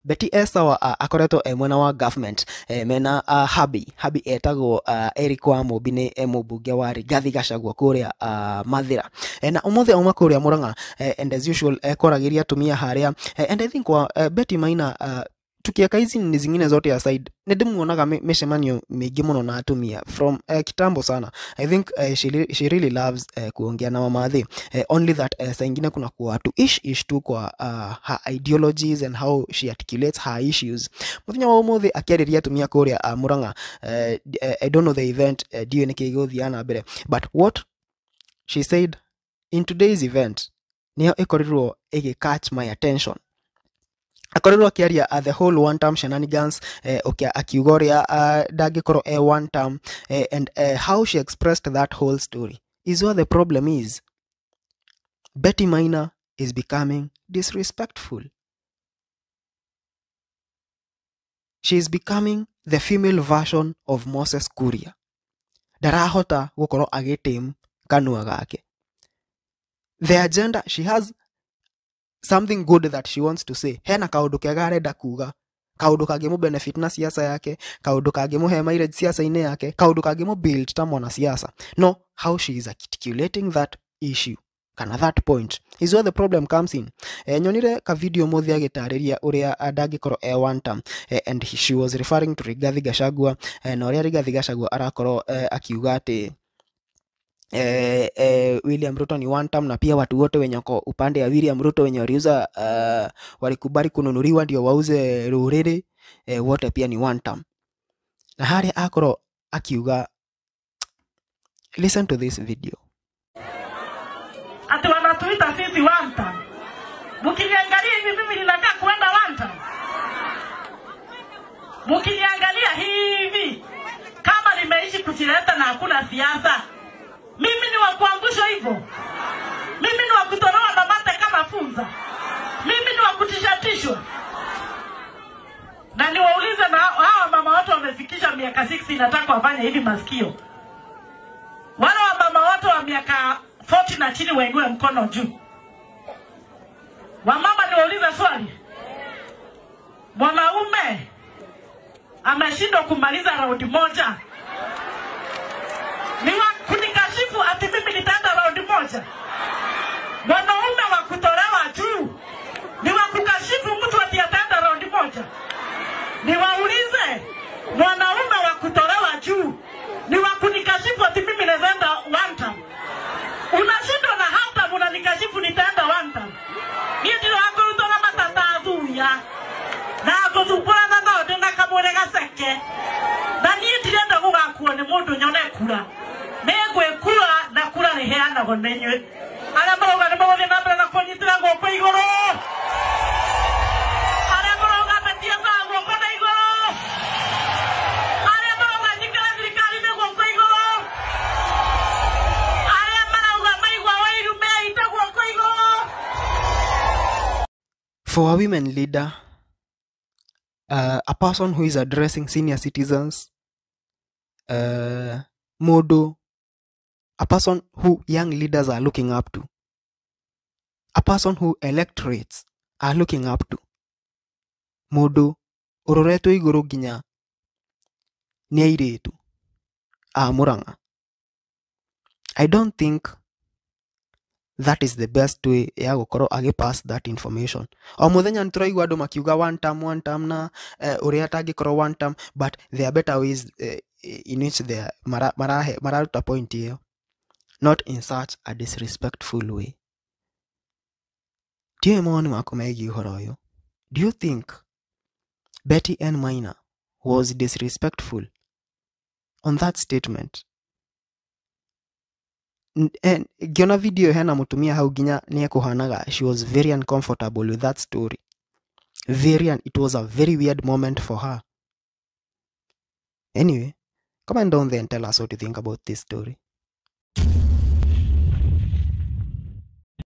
Betty Esau akoretwo e mwena wa government mena Habi Habi etagwo Eric wa Mũmbi nĩ mũmbunge wa Rigathi Gachagua kũrĩa Mathira na ũmũthĩ auma kũrĩa Murang'a and as usual kwaragĩria atumia harĩa and I think wa Betty Maina tukieka hizi ni zingine zote aside nĩ ndĩmuonaga mĩcemanio mĩingĩ mũno na atumia from kitambo sana. I think she really loves kuongea na mamathi only that saa ingine kuna kuwa tu ish ish tu kwa her ideologies and how she articulates her issues. Muthenya wa umuthi akiarĩria atumia kũrĩa Murang'a I don't know the event ndiũĩ nĩkĩ gĩgũthiaga na mbere, but what she said in today's event nĩyo ĩkorirwo ĩgĩ catch my attention. Akorirwo akiaria the whole one term shenanigans okay, akiuga ũrĩa ndangĩkorwo e one term and how she expressed that whole story is what the problem is. Betty Maina is becoming disrespectful. She is becoming the female version of Moses Kuria. Ndarahota gũkorwo agĩtame kanua gake. The agenda, she has something good that she wants to say. Hena kaũndũ kega arenda kuga, kaũndũ kangĩmũ benefit na siasa yake, kaũndũ kangĩmũhe mileage siasa-inĩ yake, kaũndũ kangĩmũ build ta mwanasiasa. No how she is articulating that issue kana that point is where the problem comes in. Nyonire ka video mũthĩ agĩtarĩria ũrĩa ndangĩkorwo e one term and she was referring to Rigathi Gachagua na ũrĩa Rigathi Gachagua arakorwo akiuga atĩ William Ruto ni one term, na pia watu wote wenye wako upande ya William Ruto wenye waliuza walikubali kununuliwa ndio wauze rũrĩrĩ wote pia ni one term. Na harĩa akorwo akiuga, listen to this video. Ati wanatuita sisi one term. Mkiniangalia hivi mimi ninakaa kuenda one term. Mkiniangalia hivi kama nimeishi kujileta na hakuna siasa. Mimi ni wa kuangushwa hivyo. Mimi ni wa kutolewa na mate kama funza. Mimi ni wa kutishatishwa. Na niwaulize na hawa mama watu wamefikisha miaka 60 nataka wafanye hivi masikio. Wale wa mama watu wa miaka 40 na chini wainue mkono juu. Wamama niwaulize swali. Mwanaume ameshindwa kumaliza raundi moja. Ni wa kunikashifu ati mimi nitaenda raundi moja. Mwanaume wa kutolewa juu ni wa kukashifu mtu ati ataenda raundi moja. Niwaulize, mwanaume wa kutolewa juu ni wa kunikashifu ati mimi naenda one term. Unashindwa na hata unanikashifu nitaenda one term. Niĩ ndirĩ wa kũrutwo na matata thuya na ngũthumbũra na no ndĩ na kamwĩrĩ gaceke na niĩ ndirenda gũgakuo nĩ mũndũ nyone kura. Nĩngwĩkura na kura rĩheanagwo nĩ inyuĩ. Arĩa marauga nĩ magũthiĩ na mbere na kũnyitĩra guoko igũrũ. Arĩa marauga metie sawa guoko na igũrũ. Arĩa marauga njikare thirikari-inĩ guoko igũrũ. Arĩa marauga maigua wairu meite guoko igũrũ. For a women leader, a person who is addressing senior citizens, mũndũ, a person who young leaders are looking up to, a person who electorates are looking up to, mũndũ ũroretwo igũrũ nginya nĩ airĩtu a Murang'a. I don't think that is the best way ya gũkorwo agĩ pass that information. O mũthenya nĩtũraigua andũ makiuga one term, one term na ũrĩa atangĩkorwo one term, but there are better ways in which they mararuta point ĩyo, not in such a disrespectful way. Ndiũĩ mawoni maku megiĩ ũhoro ũyũ. Do you think Betty N. Maina was disrespectful on that statement? Ngĩona video hena mũtumia hau nginya nĩ ekũhanaga she was very uncomfortable with that story. It was a very weird moment for her. Anyway, comment down there and tell us what you think about this story.